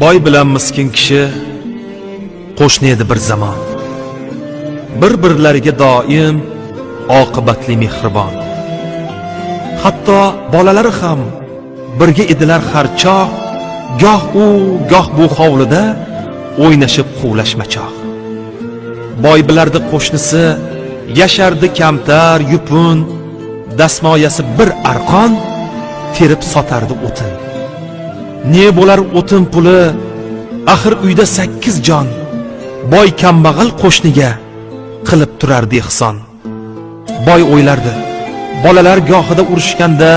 Boy bilan miskin kishi qo'shni edi bir zamon. Bir-birlariga doim oqibatli mehribon. Hatto bolalari ham birga edilar har choq, goh u, goh bu hovlida o'ynashib quvlashmachoq. Boy bilardi qo'shnisi yashardi kamtar, yupun, dastmoyasi bir arqon terib sotardi o'tin. Ne bo'lar o'tin puli, axir uyda 8 jon. Boy kambag'al qo'shniga qilib turardi ehson. Boy o'ylardi, bolalar gohida urushganda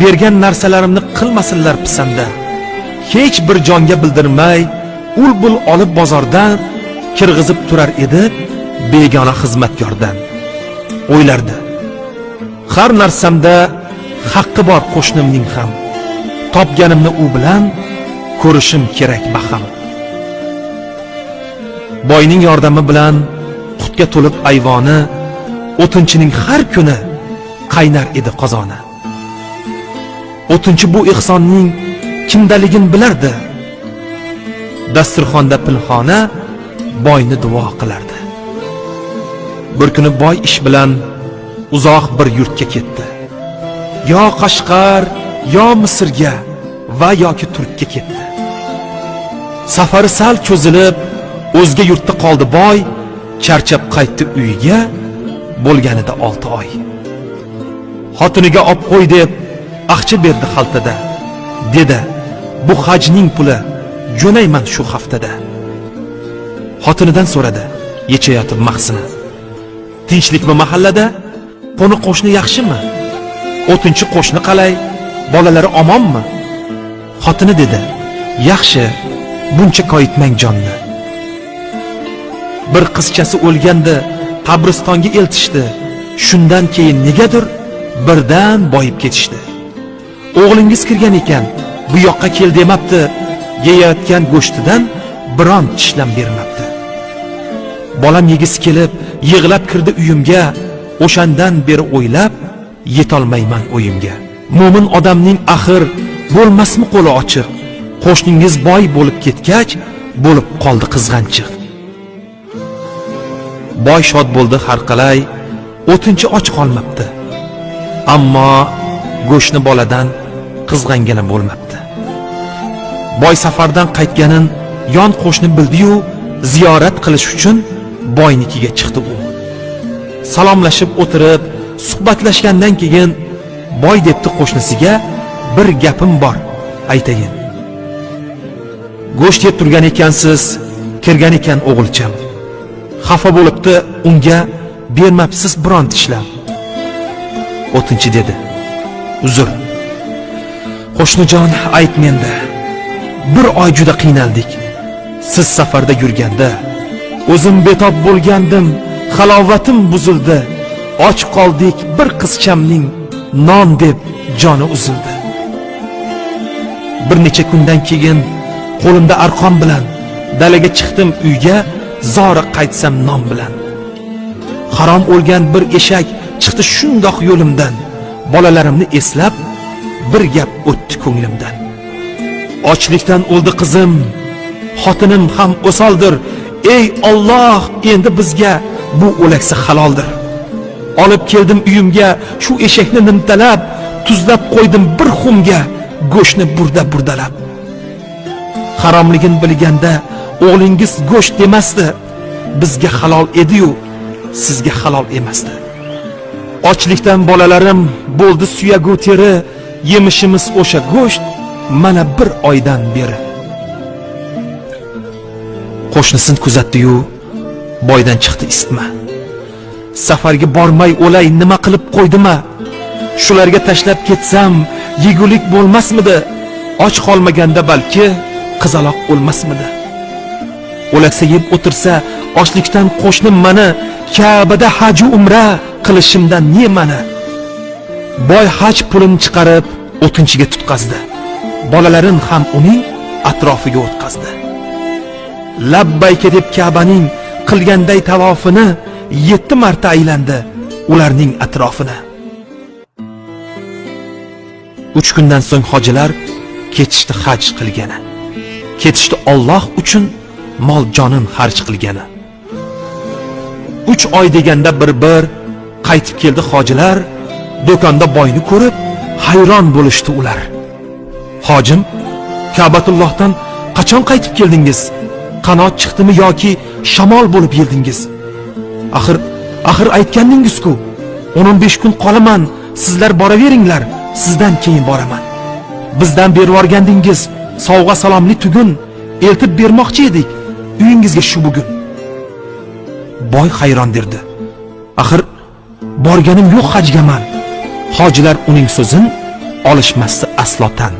bergan narsalarimni qilmasinlar pisanda. Hech bir jonga bildirmay ul-bul olib bozordan kirg'izib turar edi begona xizmatkordan. O'ylardi, har narsamda haqqi bor qo'shnimning ham. Topganimni u bilan ko'rishim kerak baham. Boyning yordami bilan qutga to'lib ayvoni, o'tinchining har kuni qaynar edi qozoni. O'tinchi bu ehsonning kimdaligini bilardi. Dasturxonda pinhona boyni duo qilardi. Bir kuni boy ish bilan uzoq bir yurtga ketdi. Yo Qashqar, yo Misrga va yoki Turkka ketdi. Safari sal cho'zilib, o'zga yurtda qoldi boy, charchab qaytdi uyiga, bo'lganida 6 oy. Xotiniga ob qo'y deb aqcha berdi xaltada. Dedi, bu hajning puli, jo'nayman shu haftada. Xotinidan so'radi, yechayotib mahsini. Tinchlikmi mahallada? Qo'ni qo'shni yaxshimi? O'tinchi qo'shni qalay? Bolalari omonmi? Xotini dedi, yaxshi, buncha koyitmang jonni. Bir qizchasi o'lganda qabristonga eltishdi. Shundan keyin negadir birdan boyib ketishdi. O'g'lingiz kirgan ekan, bu yoqqa kel demabdi, yeyayotgan go'shtidan biron tishlam bermabdi. Bolam yegisi kelib, yig'lab kirdi uyimga, o'shandan beri o'ylab yetolmayman o'yimga. Mo'min odamning axir bo'lmasmi qo'li ochiq? Qo'shningiz boy bo'lib ketgach, bo'lib qoldi qizg'anchiq. Boy shod bo'ldi har qalay, o'tinchi och qolmabdi. Ammo go'shtni boladan qizg'angina bo'lmabdi. Boy safardan qaytganin yon qo'shni bildi-yu, ziyorat qilish uchun boynikiga chiqdi u. Salomlashib o'tirib, suhbatlashgandan keyin boy debdi qo'shnisiga, bir gapim bor, aytayin. Go'sht yeb turgan ekansiz, kirgan ekan o'g'ilcham. Xafa bo'libdi, unga bermabsiz biron tishlam. O'tinchi dedi, uzr. Qo'shnijon, ayt menda. Bir oy juda qiynaldik. Siz safarda yurganda o'zim betob bo'lgandim, halovatim buzildi. Och qoldik, bir qizchamning non deb joni uzildi. Bir necha kundan keyin qo'limda arqon bilan dalaga chiqdim uyga, zora qaytsam non bilan. Harom o'lgan bir eshak chiqdi shundoq yo'limdan. Bolalarimni eslab bir gap o'tdi ko'nglimdan. Ochlikdan o'ldi qizim, xotinim ham o'soldir. Ey Alloh, endi bizga bu o'laksa haloldir. Olib keldim uyimga shu eshakni nimtalab, tuzlab qo'ydim bir xumga go'shtni burda burdalab. Haromligini bilganda o'g'lingiz go'sht demasdi, bizga halol edi-yu, sizga halol emasdi. Ochlikdan bolalarim bo'ldi suyagu teri, yemishimiz o'sha go'sht mana bir oydan beri. Qo'shnisini kuzatdi-yu, boydan chiqdi isitma. Safarga bormay o'lay nima qilib qo'ydima? Shularga tashlab ketsam yegulik bo'lmasmidi? Och qolmaganda balki qizaloq o'lmasmidi? O'laksa yeb o'tirsa ochlikdan qo'shnim mani Ka'bada haj umra qilishimdan ne ma'ni? Boy haj pulini chiqarib o'tinchiga tutqazdi. Bolalarin ham uning atrofiga o'tqazdi. Labbayka deb Ka'baning qilganday tavofini 7 marta aylandi ularning atrofini. 3 kundan so'ng hojilar ketishdi haj qilgani. Ketishdi Alloh uchun mol jonin xarj qilgani. 3 oy deganda bir-bir qaytib keldi hojilar. Do'konda boyni ko'rib hayron bo'lishdi ular. Hojim, Ka'batullohdan qachon qaytib keldingiz? Qanot chiqdimi yoki shamol bo'lib yeldingiz? Axir aytgandingiz-ku, 10-15 kun qolaman, sizlar boraveringlar, sizdan keyin boraman. Bizdan berib yuborgandingiz sovg'a salomli tugun, eltib bermoqchi edik uyingizga shu bugun. Boy hayron derdi. Axir borganim yo'q hajgaman. Hojilar uning so'zin olishmasdi aslotan.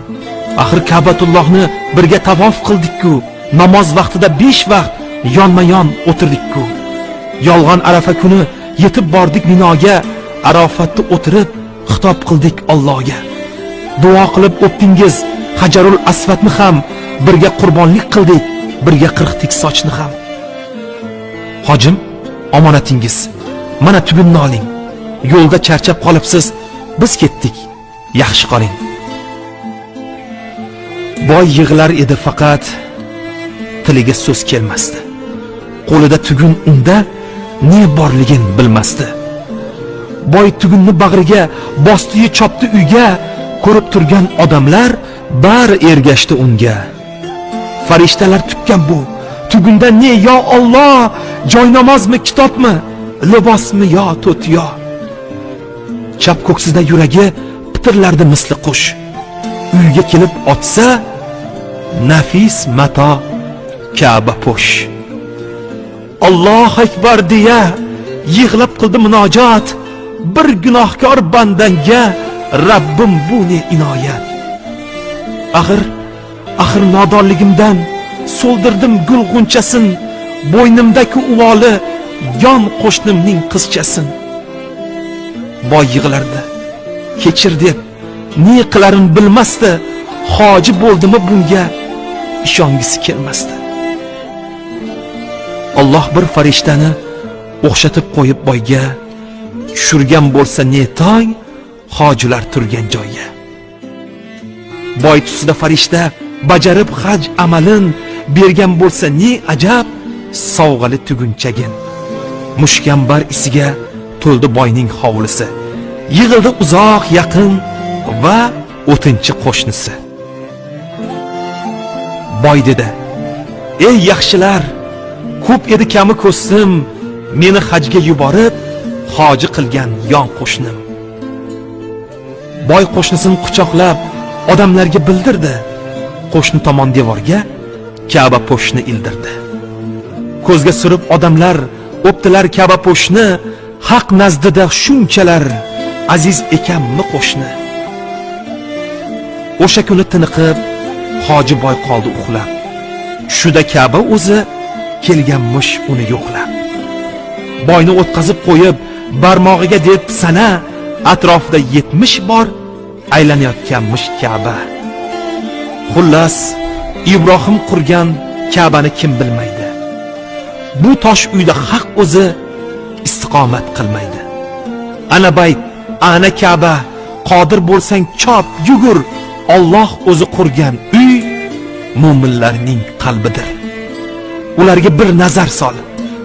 Axir Ka'batullohni birga tavof qildik-ku, namoz vaqtida 5 vaqt yonma-yon o'tirdik-ku. Yolg'on Arafa kuni yetib bordik Minoga, Arofatda o'tirib xitob qildik Allohga. Duo qilib o'pdingiz Hajarul Asvatni ham, birga qurbonlik qildik, birga qirqdik sochni ham. Hojim, omonatingiz, mana tugunni oling. Yo'lda charchab qolibsiz, biz ketdik. Yaxshi qoling. Boy yig'lar edi, faqat tiliga so'z kelmasdi. Qo'lida tugun unda ne borligin bilmasdi. Boy tugunni bag'riga bosdi-yu chopdi uyga. Ko'rib turgan odamlar bari ergashdi unga. Farishtalar tukkan bu tugunda ne yo Alloh, joy namozmi, kitobmi, libosmi yo to'tiyo. Chap ko'ksida yuragi pitirlardi misli qush. Uyga kelib otsa nafis mato Ka'ba po'sh. Allohu akbar deya yig'lab qildi munojot. Bir gunohkor bandanga Rabbim bu ne inoyat. Axir nodonligimdan so'ldirdim gul g'unchasin, bo'ynimdagi uvoli yon qo'shnimning qizchasin. Boy yig'lardi, kechir deb ne qilarin bilmasdi. Hoji bo'ldimi bunga ishongisi kelmasdi. Alloh bir farishtani o'xshatib qo'yib boyga, tushirgan bo'lsa ne tong hojilar turgan joyga. Boy tusida farishta bajarib haj amalin, bergan bo'lsa ne ajab sovg'ali tugunchagin. Mushkambar isiga to'ldi boyning hovlisi. Yig'ildi uzoq yaqin va o'tinchi qo'shnisi. Boy dedi: "Ey yaxshilar, ko'p edi kami ko'stim, meni hajga yuborib hoji qilgan yon qo'shnim." Boy qo'shnisini quchoqlab odamlarga bildirdi. Qo'shni tomon devorga Ka'ba po'shni ildirdi. Ko'zga surib odamlar o'pdilar Ka'ba po'shni. Haq nazdida shunchalar aziz ekanmi qo'shni? O'sha kuni tiniqib hoji boy qoldi uxlab. Shuda Ka'ba o'zi kelganmish uni yo'qlab. Boyni o'tqazib qo'yib barmog'iga deb sana, atrofida 70 bor aylanayotganmish Ka'ba. Xullas, Ibrohim qurgan Ka'bani kim bilmaydi? Bu tosh uyda haq o'zi istiqomat qilmaydi. Ana bayt, ana Ka'ba, qodir bo'lsang chop, yugur. Alloh o'zi qurgan uy mo'minlarning qalbidir. Ularga bir nazar sol.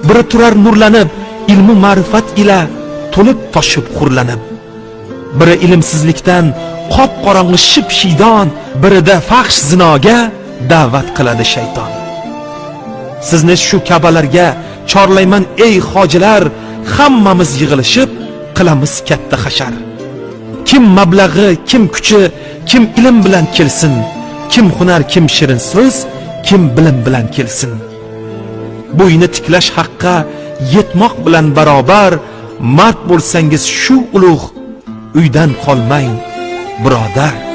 Biri turar nurlanib, ilmu ma'rifat ila to'lib toshib xurlanib. Biri ilmsizlikdan qop-qorong'i ship-shiydon, birida fahsh zinoga da'vat qiladi shayton. Sizni shu Ka'balarga chorlayman ey hojilar, hammamiz yig'ilishib qilamiz katta hashar. Kim mablag'i, kim kuchi, kim ilm bilan kelsin, kim hunar, kim shirin so'z, kim bilim bilan kelsin. Bo'yni tiklash haqqa yetmoq bilan barobar, mard bo'lsangiz shu ulug' uydan qolmang birodar.